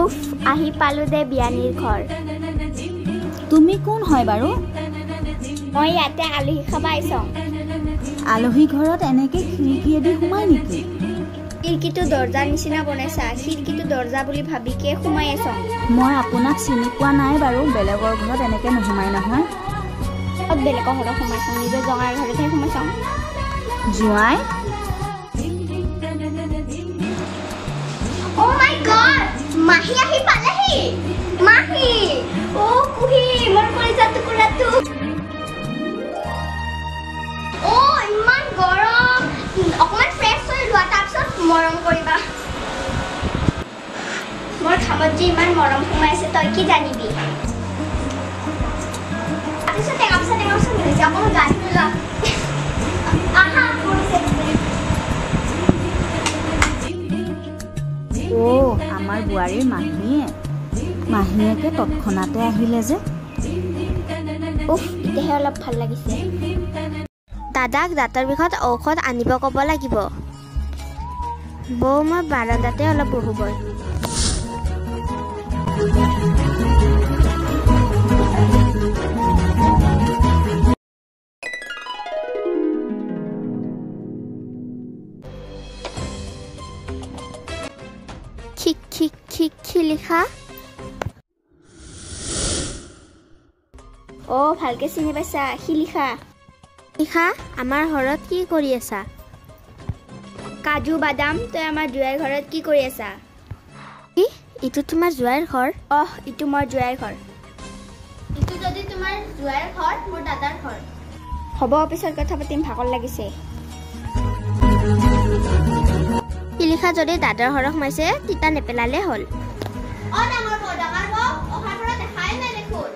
উফ, আহি পালো দে বিয়ানীৰ ঘৰ। তুমি কোন হয় বাৰু? মই ইয়াতে আলহী খাব আহিছো। আলহী ঘৰত এনেকে খিৰিকীয়েদি সোমাই নেকি? খিৰিকীটো দৰ্জাৰ নিচিনা বনাইছা, খিৰিকীটো দৰ্জা বুলি ভাবিকে সোমাই আছ। মই আপোনাক চিনি পোৱা নাই বাৰু, বেলেগৰ ঘৰত এনেকে নোসোমাই নহয়। ক'ত বেলেগৰ ঘৰত সোমাইছ, নিজৰ জঙাৰ ঘৰতহে সোমাইছ। জোঁৱাই? অ' মাই গড, মাহী আহি পালেহি। মাহী, অ' কুহি, মোৰ কলিজা টুকুৰাটো। অ' ইমান গৰম, অকণমান ফ্ৰেছ হৈ লোৱা, তাৰপিছত মৰম কৰিবা। মোৰ ঘামত যে ইমান মৰম সোমাই আছে তই কি জানিবি? তাৰপিছত টেঙা পিছা টেঙা পিছা মিলিছে, অকণমান গা ধুই লোৱা। আহা, পৰিছে। অ' আমাৰ বোৱাৰীৰ মাহীয়ে। মাহীয়েকে তৎক্ষণাতে আহিলে যে। উফ, এতিয়াহে অলপ ভাল লাগিছে। দাদাক দাঁতৰ বিষত ঔষধ আনিব ক'ব লাগিব। বৌ, মই বাৰান্দাতে অলপ বহোগৈ। খিক খিক খিক শিলিখা। অ' ভালকে চিনি পাইছা, শিলিখা। শিলিখা, আমাৰ ঘৰত কি কৰি আছা? কাজু বাদাম, তই আমাৰ জোঁৱাইৰ ঘৰত কি কৰি আছা? কি, ইটো তোমাৰ জোঁৱাইৰ ঘৰ? অহ, ইটো মোৰ জোঁৱাইৰ ঘৰ। ইটো যদি তোমাৰ জোঁৱাইৰ ঘৰ, মোৰ দাদাৰ ঘৰ। হ'ব, পিছত কথা পাতিম, ভাগৰ লাগিছে। শিলিখা যদি দাদাৰ ঘৰত সোমাইছে, তিতা নেপেলালে হ'ল। অ ডাঙৰ বৌ, ডাঙৰ বৌ, অহাৰ পৰা দেখাই নাই দেখোন।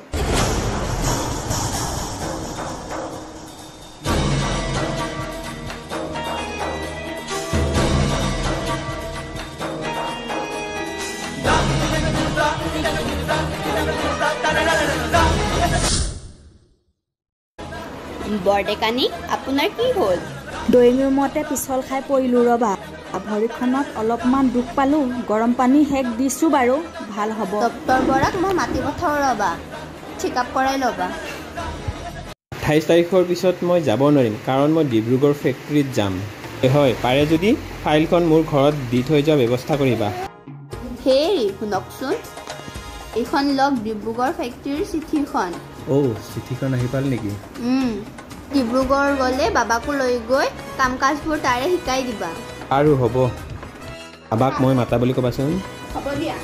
বৰডেকানী, আপোনাৰ কি হ'ল? ড্ৰয়িং ৰুমতে পিছল খাই পৰিলোঁ ৰ'বা, ভৰিখনত অলপমান দুখ পালোঁ। গৰম পানী সেক দিছোঁ বাৰু, ভাল হ'ব। ডক্তৰ বৰাক মই মাতি পঠাওঁ ৰ'বা, চেক আপ কৰাই ল'বা। 28 তাৰিখৰ পিছত মই যাব নোৱাৰিম, কাৰণ মই ডিব্ৰুগড় ফেক্টৰীত যাম। হয়, পাৰে যদি ফাইলখন মোৰ ঘৰত দি থৈ যোৱাৰ ব্যৱস্থা কৰিবা। হেৰি শুনকচোন, এইখন লওক ডিব্ৰুগড় ফেক্টৰীৰ চিঠিখন। অ' চিঠিখন আহি পাল নেকি? ডিব্ৰুগড় গ'লে বাবাকো লৈ গৈ কাম কাজবোৰ তাৰে শিকাই দিবা। আৰু হ'ব, বাবাক মই মাতা বুলি ক'বাচোন। হ'ব দিয়া।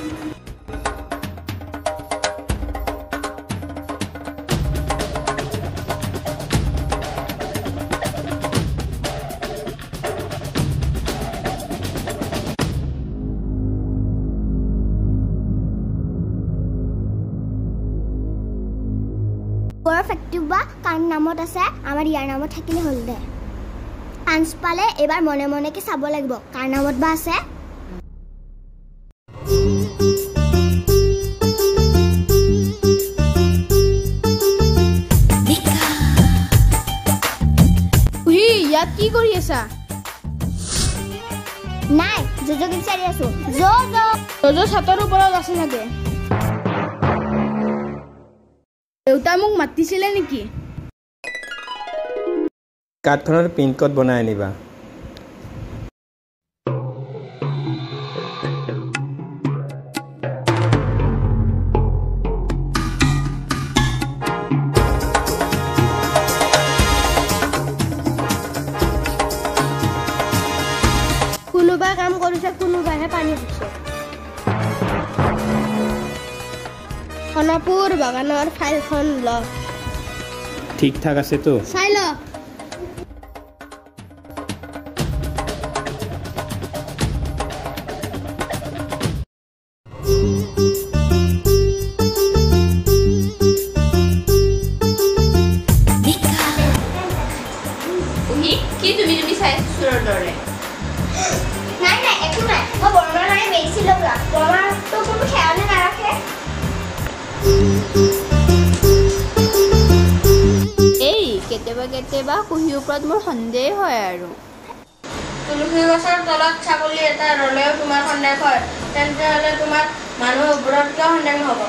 গড়ৰ ফেক্টৰী বা কাৰ নামত আছে? আমাৰ ইয়াৰ নামত থাকিলে হ'ল দে। চান্স পালে এইবাৰ মনে মনেকে চাব লাগিব কাৰ নামত বা আছে। কুহি, ইয়াত কি কৰি আছা? নাই, যজক বিচাৰি আছো। য যজ ছাতৰ ওপৰত আছে চাগে। দেউতা মোক মাতিছিলে নেকি? কাৰ্ডখনৰ পিনক'ড বনাই আনিবা। কোনোবাই কাম কৰিছে, কোনোবাইহে পানী খাইছে। সোণাপুৰ বাগানৰ ফাইলখন ল। ঠিক ঠাক আছেতো? চাই ল। কুহি, কি তুমি তুমি চাই আছা চোৰৰ দৰে? নাই নাই, একো নাই। মই বৰমাৰ কাৰণে মেডিচিন ল'ব। বৰমাৰতো কোনো খেয়ালে নাৰাখে। এই কেতিয়াবা কেতিয়াবা কুহিৰ ওপৰত মোৰ সন্দেহ হয় আৰু। তুলসী গছৰ তলত ছাগলী এটা ৰলেও তোমাৰ সন্দেহ হয়, তেন্তে হ'লে তোমাৰ মানুহৰ ওপৰত কিয় সন্দেহ নহ'ব?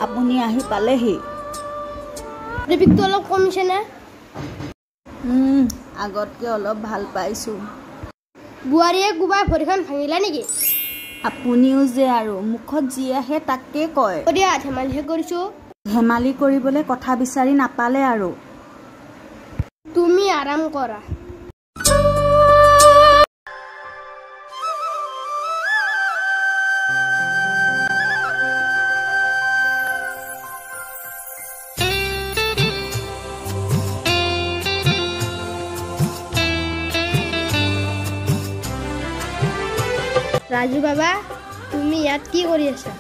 আপুনি আহি পালেহি। বিষটো অলপ কমিছেনে? আগতকৈ অলপ ভাল পাইছোঁ। বোৱাৰীয়ে কোবাই ভৰিখন ভাঙিলা নেকি? আপুনিও যে আৰু মুখত যি আহে তাকে কয়। দিয়া, ধেমালিহে কৰিছোঁ। ধেমালি কৰিবলৈ কথা বিচাৰি নাপালে আৰু। তুমি আৰাম কৰা। ৰাজু বাবা, তুমি ইয়াত কি কৰি আছা?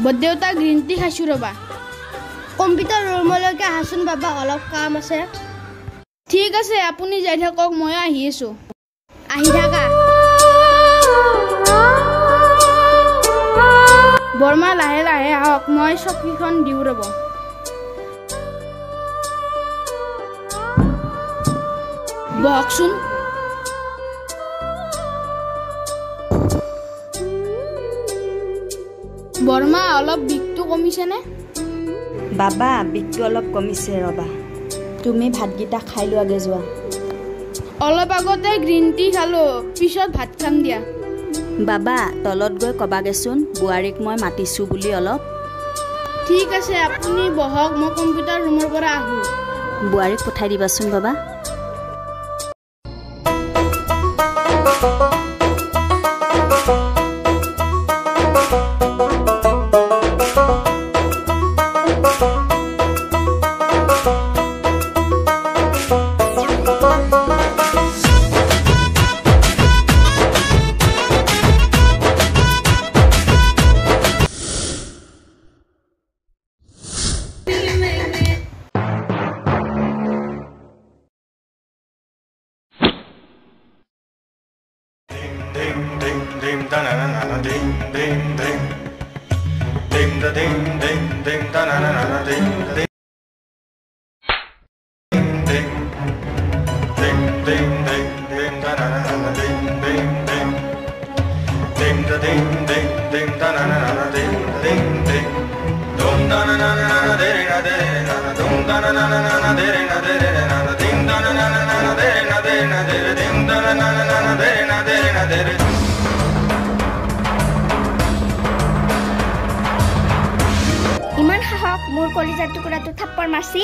বৰদেউতা, গ্ৰীণ টি খাইছোঁ ৰ'বা। কম্পিউটাৰ ৰুমলৈকে আহাচোন বাবা, অলপ কাম আছে। ঠিক আছে, আপুনি যাই থাকক, ময়ো আহি আছোঁ। আহি থাকা। বৰমা, লাহে লাহে আহক, মই চকীখন দিওঁ ৰ'ব। বহকচোন। বৰমা, অলপ বিষটো কমিছেনে? বাবা, বিষটো অলপ কমিছে ৰ'বা। তুমি ভাতকেইটা খাই লোৱাগৈ যোৱা। অলপ আগতে গ্ৰীণ টি খালোঁ, পিছত ভাত খাম দিয়া। বাবা, তলত গৈ ক'বাগৈচোন বোৱাৰীক মই মাতিছোঁ বুলি অলপ। ঠিক আছে, আপুনি বহক, মই কম্পিউটাৰ ৰুমৰ পৰা আহোঁ। বোৱাৰীক পঠাই দিবাচোন বাবা। ইমান সাহস, মোৰ কলিজাৰ টুকুৰাটো থাপ্পৰ মাৰছি।